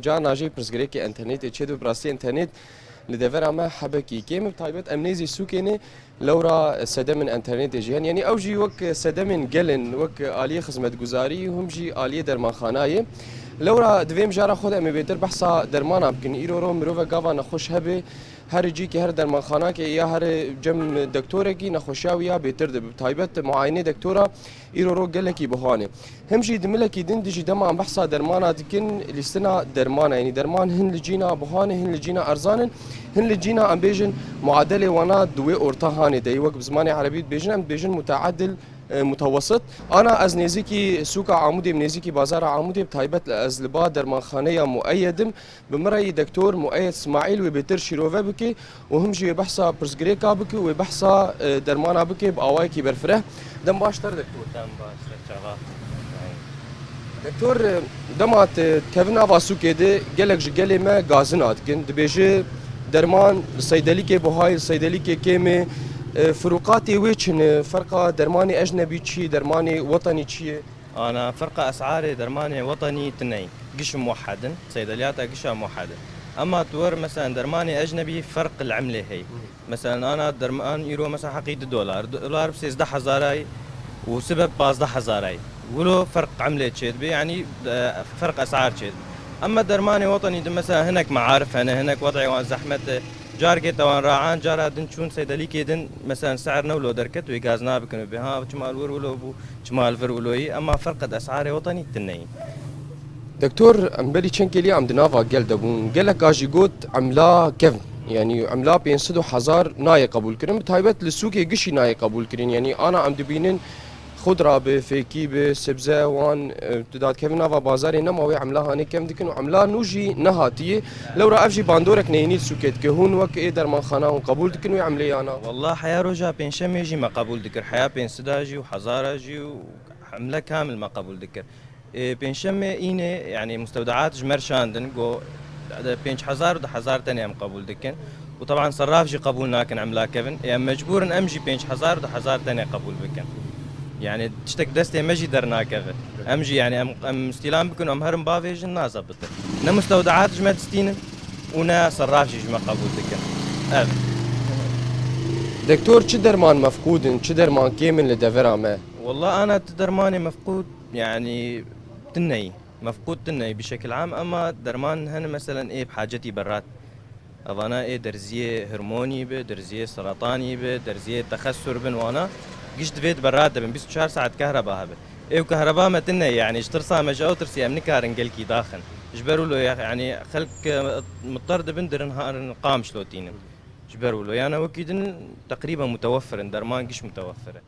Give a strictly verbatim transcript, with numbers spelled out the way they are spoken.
Carna jî pirsgirêkê înternetê çêdibe, bi rastî înternet li devera me hebekî kêm e, bi taybet em nêzî sûkê ne, lewra sedemên înternetê jî hene. Yanî ew jî wek sedemên gelên, wek aliyê xizmetguzarî, hûn jî aliyê dermanxanayê. Lewra divê em jara xwe de em ê bêtir behsa dermana bikin. Îro ro mirove gava nexweş hebe, her cîkê, her dermanxanakê ya her cem dektorekî nexweşiya wî ya bêtir dibe. Bi taybet muayene dektora îro ro gelekî buha ne. Hem jî di milekî din de jî dema em behsa dermana dikin, lîstina dermana, yanî derman hin li cîna buha ne, hin li cîna erzan in, hin li cîna, em bêjin, muadelê wana di wê orta hanê de ye. Wek bi zimanê erebî dibêjin, em dibêjin muteadil, e, mutewesit. Ana ez nêzîkî sûka Amûdê, nêzîkî bazara Amûdê, bi taybet ez li ba dermanxaneya Mueyed im. Bi min re yî Doktor Mueyed Smaîl wê bêtir şîrove bike û him jî wê behsa pirsgirêka bike û wê behsa, e, dermana bike bi awayekî berfireh. Dem baş te re Doktor. Dem baş te re çava. Doktor, e, dema tu dikevî nava sûkê de gelek ji gelê me gazina dikin. Dibêje derman li seydelîkê buha ye, li seydelîkê kêm e. E, firûqatê wê çi ne? Ferqa dermanê ecnebî çi ye, dermanê wetenî çi ye? Ana ferqa esarê dermanê wetenî tune ye. Giş muwehhed in, seydeliyata gişa muwehhed in. Ema tu wer, meselen, dermanê ecnebî ferq li emlê heye. Meselen, ana derman îro, mesela, heqî du dolar. Dolar bi sêzdeh hezara ye û sibe bi pazdeh hezara ye. Wilo ferq emlê çêdibe, yanî, e, ferq esar çêdibe. Ema dermanê wetenî de, mesela, hinek mearif hene, hinek wed'ê wan zehmet e. Carkê te wan rahan, cara din çûn seydelîkê din, meselen, se'er ne wilo derket, wê gazna bikin û bê, ha, çima li wir wilo bû, çima li vir wilo yî, ema ferqet esarê wetenî tune ye. Doktor, em berî çend kêlî em di nava gel de bûn. Geleka jî got emla kevn, yanî emla pênc sed û hezar nayê qebûl kirin. Bi taybet li sûkê gişî nayê qebûl kirin. Yanî ana em dibînin xudra bi, fêkî bi, sebze wan, e, tu dadikevin nava bazarê nema wê emla hanê kevn dikin û emla nû jî nehatiye. Lewra ev jî bandorek neyînî li sûkê dike. Hûn wek ê dermanxana hûn qebûl dikin wê emlê yana? Wallah heya roja pêncşemê jî me qebûl dikir. Heya pênc sed a jî û hezara jî û emle kamil me qebûl dikir. Ê, pêncşemê înê, yanî, mustewdeat ji me re şandin, got, pênc hezar û du hezar tenê em qebûl dikin. Û teban serraf jî qebûl nakin emla kevin. Ê, em mecbûr in em jî pênc hezar û du hezar tenê qebûl bikin. Yanî, tiştek destê me jî dernakeve. Em jî, yanî, em, em stîlan bikin, em herin bavêjin, nazebitin. Ne mustewdeat ji me distînin û ne serraf jî ji me qebûl dikin. Ev. Doktor, çi derman mefqûd in, çi derman kêm in li devera me? Wallah, ana tu dermanê mefqûd Yanî, tune ye. Mefqûd tune ye bi şekil am, ema derman hene, meselen, ê bi hacetî berrat. Evana ê derziyê hormonî bi, derziyê seretanî bi, derziyê texesur bin, wana giş divê di berrat de bin, bîst û çar saet kehreba hebe. Ê û kehreba me tune ye, yanî ji tirsa me ji ew tirsî em nikarin gelkî daxin. Ji ber wilo ya, yanî xelk, e, mitar dibin dirin harin qamş lotînin. Ji ber wilo. Yana wekî din teqrîben mutewefir in, derman giş mutewefir in.